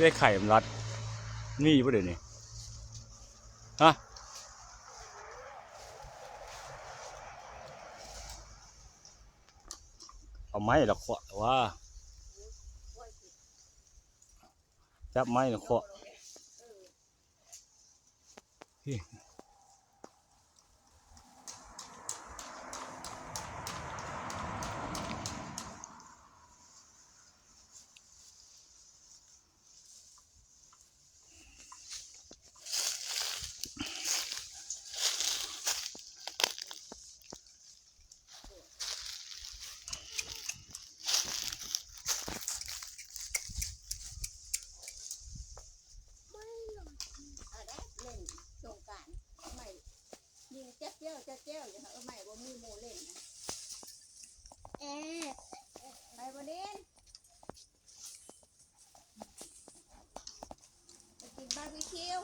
ໄດ້ໄຂ່ມັນລັດ ມີຢູ່ບໍ່ດຽວນີ້? ຮະ? ເອົາໄມ້ລະເຄາະວ່າ ຈັບໄມ້ລະເຄາະ. ເອົາແຫຼະ ຫຼິ້ນສົງການ ໄມ້ຍິງແຈັບແຈ້ວ ແຈັບແຈ້ວຢູ່ ເອີ ໄມ້ບໍ່ມີໝູ່ຫຼິ້ນນະ. ເອ ໄປບໍ່ຫຼິ້ນ? ໄປກິນບາບີຄິວ.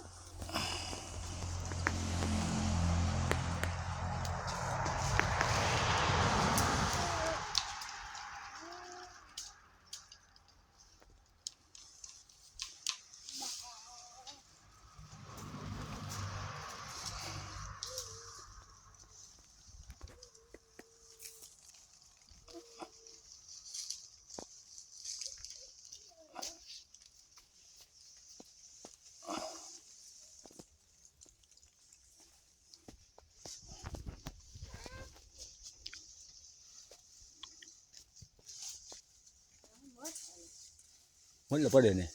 ໝົດແລ້ວບໍ່ດຽວນີ້?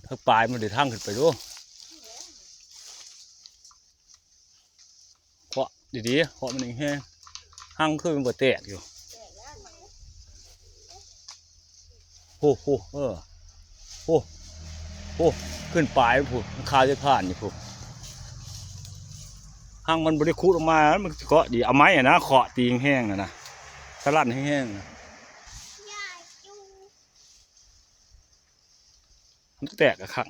ທາງປາຍມັນໄດ້ທາງຂຶ້ນໄປຢູ່. ເຄາະດີໆ ເຄາະມັນແຮງໆ ຮັງຄືມັນບໍ່ແຕກຢູ່. ໂອ້ໂຫ ເອີ ໂອ້ ໂອ້ ຂຶ້ນປາຍພຸ້ນ ມັນຄາຈະຜ່ານຢູ່ພຸ້ນ. ຮັງມັນບໍ່ໄດ້ຂຸດອອກມາ ມັນເຄາະດີ ເອົາໄມ້ຫັ້ນນະ ເຄາະຕີແຮງໆຫັ້ນນະ ສະຫຼັ້ນແຮງໆນະ. ມັນແຕກກະຄັກ.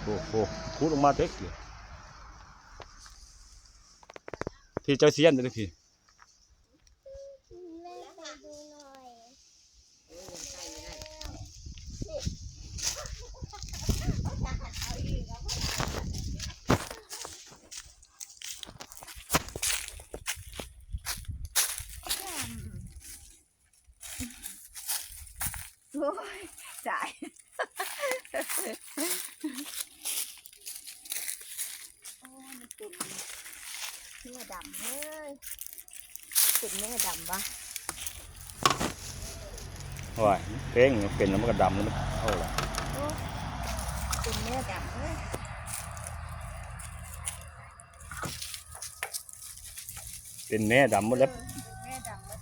ໂອ້ໂຫ ຂຸດອອກມາເຕັກຢູ່. ທີ່ເຈົ້າຊຽນເດ້ອພີ່. ແມ່ໄປດູໜ່ອຍ. ໂອ້ຍ ຕາຍ. ໂອ້ຍ ມັນເປັນເນື້ອດຳເອີຍ ເປັນເນື້ອດຳວະ. ໂອ້ຍ ເປັນ ເປັນແລ້ວມັນກະດຳ ແລ້ວມັນເອົາລະ. ໂອ້ ເປັນເນື້ອດຳເອີຍ. ເປັນແມ່ດຳໝົດແລ້ວ. ເອີ ເປັນແມ່ດຳໝົດ.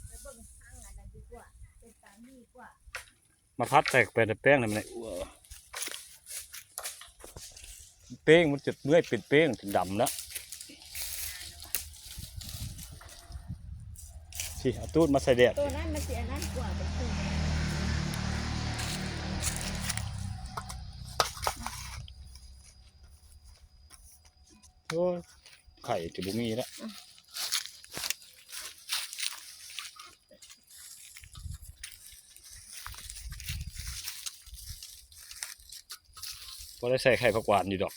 ໄປເບິ່ງທາງອັນນັ້ນດີກວ່າ ເປັນຕາມີກວ່າ. ມາພັດໃສ່ແປ້ງ ແປ້ງໃຫ້ມັນ ແປ້ງມັນຈະເມື່ອຍເປັນແປ້ງ ເປັນດຳແລ້ວ. ຊິເອົາຕູດມາໃສ່ແດດ. ໂຕນັ້ນມັນຊິອັນນັ້ນກວ່າ ເປັນຄື ໂອ້ຍ ໄຂ່ຈະບໍ່ມີແລ້ວ. ພໍໄດ້ໃສ່ໄຂ່ຜັກຫວານຢູ່ດອກ.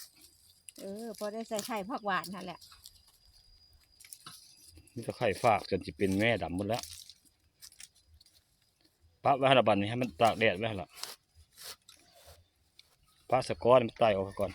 ເອີ ພໍໄດ້ໃສ່ໄຂ່ຜັກຫວານຫັ້ນແຫຼະ. ມີແຕ່ໄຂ່ຟາກ ຈົນຊິເປັນແມ່ດຳໝົດແລ້ວ. ປະໄວ້ຫັ້ນລະ ບັດນີ້ໃຫ້ມັນຕາກແດດໄວ້ຫັ້ນລະ. ປະສະກ້ອນໃຫ້ມັນໄຕ່ອອກກ່ອນ.